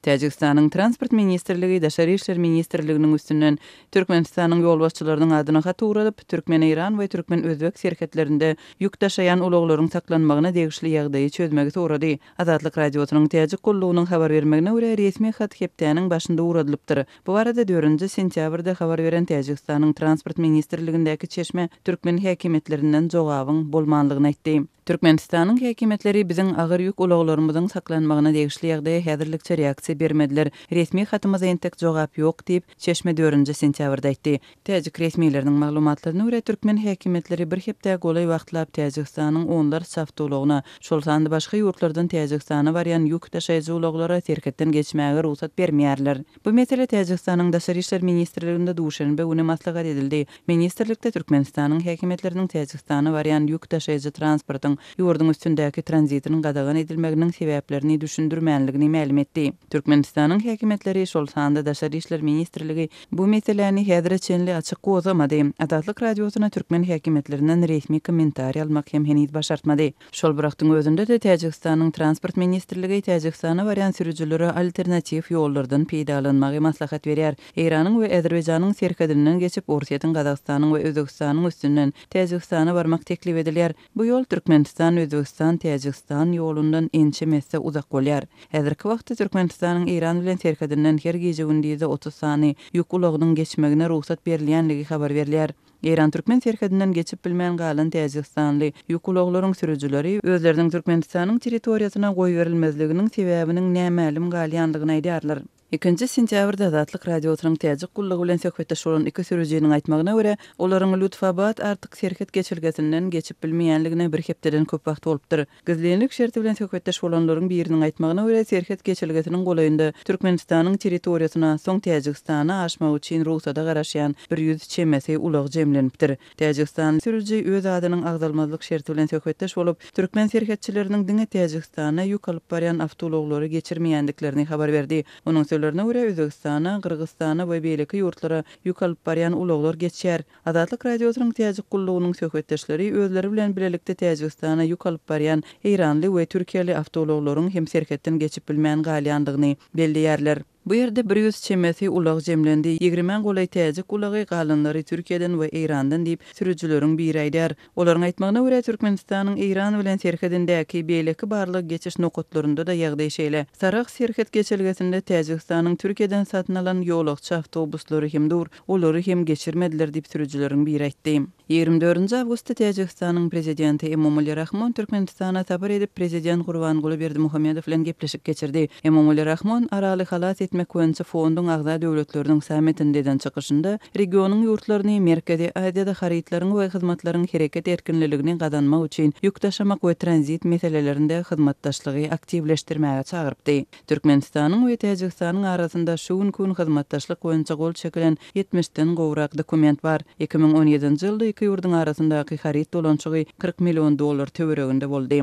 Täjigistanyň Transport ministrligi Daşary işler ministrliginiň üstünden Türkmenistanyň ýolbaşçylarynyň adyna hat ugradyp, türkmen-eýran we türkmen-özbek serhetlerinde ýük daşaýan ulaglaryň saklanmagyna degişli ýagdaýy çözmegi sorady. Azatlyk Radiosynyň Täjik gullugynyň habar bermegine görä, resmi hat hepdäniň başynda ugradylypdyr. Bu barada dördünji sentýabrda habar beren Täjigistanyň Transport ministrligindäki çeşme türkmen häkimiýetlerinden jogabyň bolmanlygyny aýtdy. Türkmenistanyň häkimiýetleri biziň agyr ýük ulaglarymyzyň saklanmagyna degişli ýagdaýa häzirlikçe reaksiýa bermediler. Resmi hatymyza entek jogap ýok diýip, çeşme dördünji sentýabrda aýtdy. Täjik resmileriniň maglumatlaryna görä, türkmen häkimiýetleri bir hepdä golaý wagtlap Täjigistanyň onlarça awtoulagyna, şol sanda başga ýurtlardan Täjigistana barýan ýük daşaýjy ulaglara serhetden geçmäge rugsat bermeýärler. Bu mesele Täjigistanyň Daşary işler ministrliginde duşenbe güni maslahat edildi. Ministrlikde Türkmenistanyň häkimiýetleriniň Täjigistana barýan ýük daşaýjy transportyň ýurduň üstündäki tranzitiniň gadagan edilmeginiň sebäplerini düşündirmänligini mälim etdi. Türkmenistanyň häkimiýetleri, şol sanda Daşary işler ministrligi bu meseläni häzire çenli açyk gozgamady. Azatlyk Radiosyna türkmen häkimiýetlerinden resmi kommentariý almak hem heniz başartmady. Şol bir wagtyň özünde-de Täjigistanyň Transport ministrligi Täjigistana barýan sürüjilere alternatiw ýollardan peýdalanmagy maslahat berýär. Eýranyň we Azerbaýjanyň serhedinden geçip, Orsýetiň, Gazagystanyň we Özbegistanyň üstünden Täjigistana barmak teklip edilýär. Bu ýol Türkmenistan, Özbegistan, Täjigistan ýolundan ençeme esse uzak bolýar. Häzirki wagtda Türkmenistanyň Eýran bilen serhedinden her gije-gündizde 30 sany ýük ulagynyň geçmegine rugsat berilýänligi habar berilýär. Eýran-türkmen serhedinden geçip bilmän galan täjigistanly ýük ulaglaryň sürüjileri özleriniň Türkmenistanyň territoriýasyna goýberilmezliginiň sebäbiniň nämälim galýandygyny aýdýarlar. Ikinji sentýabrda Azatlyk Radiosynyň Täjik gullugy bilen söhbetdeş bolan iki sürüjiniň aýtmagyna görä, olaryň Lutfabad-Artyk serhet geçelgesinden geçip bilmeýänligine bir hepdeden köp wagt bolupdyr. Gizlinlik şerti bilen söhbetdeş bolanlaryň biriniň aýtmagyna görä, serhet geçelgesiniň golaýynda Türkmenistanyň territoriýasyna, soň Täjigistana aşmak üçin rugsada garaşýan 100 çemesi ulag jemlenipdir. Täjigistanly sürüji öz adynyň agzalmazlyk şerti bilen söhbetdeş bolup, türkmen serhetçileriniň diňe Täjigistana ýük alyp barýan awtoulaglary geçirmeýändiklerini habar berdi. Onuň sözlerine görä, Özbegistana, Gyrgyzystana we beýleki ýurtlara ýük alyp barýan ulaglar geçýär. Azatlyk Radiosynyň Täjik gullugynyň söhbetdeşleri özleri bilen bilelikde Täjigistana ýük alyp barýan eýranly we türkiýeli awtoulaglaryň hem serhetden geçip bilmän galýandygyny belleýärler. Bu ýerde 100 çemesi ulag jemlendi, ýigrimä golaý täjik ulagy, galanlary Türkiýeden we Eýrandan diýip, sürüjileriň biri aýdýar. Olaryň aýtmagyna görä, Türkmenistanyň Eýran bilen serhedindäki beýleki barlag geçiş nokatlarynda-da ýagdaý şeýle. Sarahs serhet geçelgesinde Täjigistanyň Türkiýeden satyn alan ýolagçy awtobuslary hem dur. Olary hem geçirmediler diýip, sürüjileriň biri aýtdy. 24-nji awgustda Täjigistanyň Prezidenti Emomali Rahmon Türkmenistana sapar edip, Prezident Gurbanguly Berdimuhamedow bilen gepleşik geçirdi. Emomali Rahmon Araly halas etmek boýunça fonduň agza döwletleriniň sammitinde eden çykyşynda regionyň ýurtlaryny Merkezi Aziýada harytlaryň we hyzmatlaryň hereket erkinliligini gazanmak üçin ýük daşamak we tranzit meselelerinde hyzmatdaşlygy aktiwleşdirmäge çagyrypdy. Türkmenistanyň we Täjigistanyň arasynda şu günki gün hyzmatdaşlyk boýunça gol çekilen ýetmişden gowrak dokument bar. 2017-nji ýylda iki ýurduň arasyndaky haryt dolanyşygy 40 million dollar töwereginde boldy.